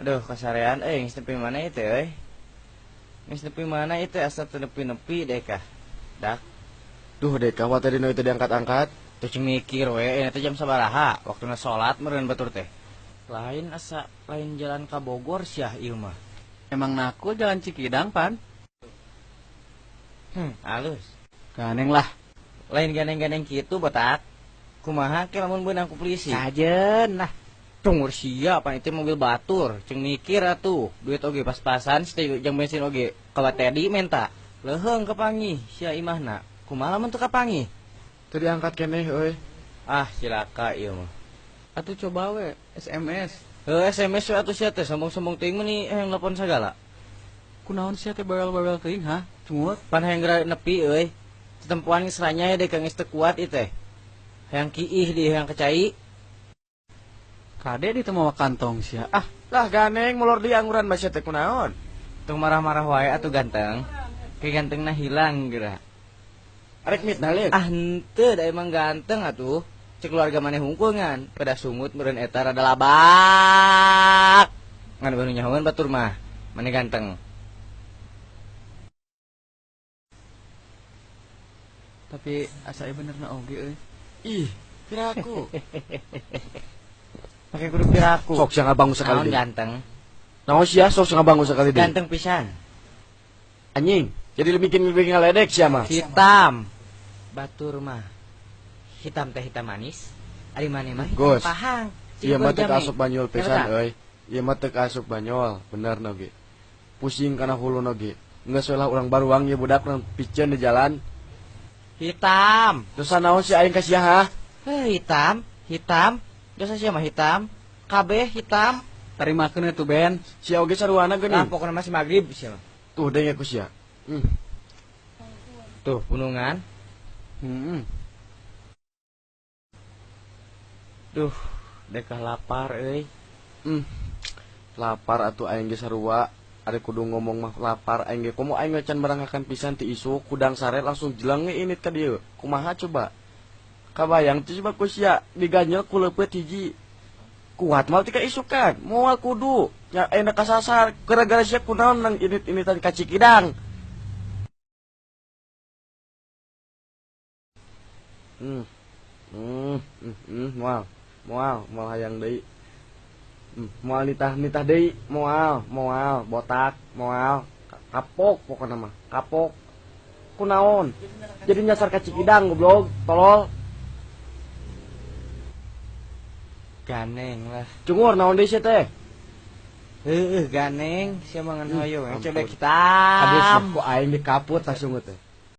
Aduh, kasarean euy, geus nepi mana ieu teh euy? Geus nepi mana ieu teh asa teu nepi-nepi deh kah. Dak. Duh deh kah wa tadi nu teu diangkat-angkat. Tuh cing mikir we, eta jam sabaraha? Waktuna salat meureun batur teh. Lain asa lain jalan ka Bogor sia ieu mah. Emang naku jalan Cikidang pan? Halus. Ganeng lah. Lain ganeng-ganeng kitu botak. Kumaha ke lamun beunang ku polisi? Kajen lah. Cungur sia pan itu mobil batur, cing mikir atuh. Duit oge pas-pasan, jeung bensin oge ka Teddy menta. Leuheung kapanggih sia imahna. Kumaha lamun teu kapanggih? Teu diangkat keneh euy. Ah, cilaka ieu mah. Atuh coba we SMS. Heuh, SMS we atuh sia teh sombong-sombong teuing mah nih hayang nelpon sagala. Kunaon sia teh bawel-bawel teuing ha? Cungut. Pan hayang geura nepi euy. Tetempuan geus ranyai deh kang geus teu kuat ieu teh. Hayang kiih di hayang kecai. Kade di teu mawa kantong sia. Ah, lah ganeng molor di angguran mah sia teh kunaon? Tong marah-marah wae atuh ganteng. Ke gantengna hilang geura. Arek mitnah leuk. Ah henteu da emang ganteng atuh. Cek keluarga maneh hungkul ngan. Pada sungut meureun eta rada labak. Ngan baru nyahoan batur mah. Maneh ganteng. Tapi asa ieu benerna oge euy. Ih, piraku. Pakai kudu piraku. Sok sia ngabangun sekali deui. Ganteng. Naon sia sok sia ngabangun sekali deui. Ganteng pisan. Anjing, jadi bikin ngaledek sia mah. Hitam. Batur mah. Hitam teh hitam manis. Ari maneh mah hitam pahang. Ieu mah teu asup banyol pisan euy. Ieu mah teu asup banyol, bener na ge. Pusing kana huluna ge. Geus we lah urang baruang ieu budak urang piceun di jalan. Hitam. Dosa naon si aing ka sia ha? Heuh, hitam, hitam. Dosa sia mah hitam. Kabeh hitam. Tarimakeun atuh Ben. Sia oge saruana geuning. Lah pokona masih magrib sia mah. Tuh denge ku sia. Tuh punungan. Duh, dekah lapar euy. Lapar atuh aing ge sarua. Ari kudu ngomong mah lapar aing ge. Komo aing can barangkakan pisan ti isuk kudang sare langsung jeleng init ka dieu. Kumaha coba? Kabayang teu coba ku sia diganyel ku leupeut hiji. Kuat mal ti ka isukan, moal kudu. Nya ayeuna kasasar gara-gara sia kunaon nang init-initan ka Cikidang. Moal, moal, moal hayang deui. Moal nitah deui, moal, moal, botak, moal, kapok pokona mah, kapok. Kunaon? Jadi nyasar ka Cikidang goblok, tolol. Ganeng lah. Cungur naon deui sia teh? Heueuh ganeng, sia mah ngan hoyong cebek hitam. Aduh, ku aing dikaput langsung teh.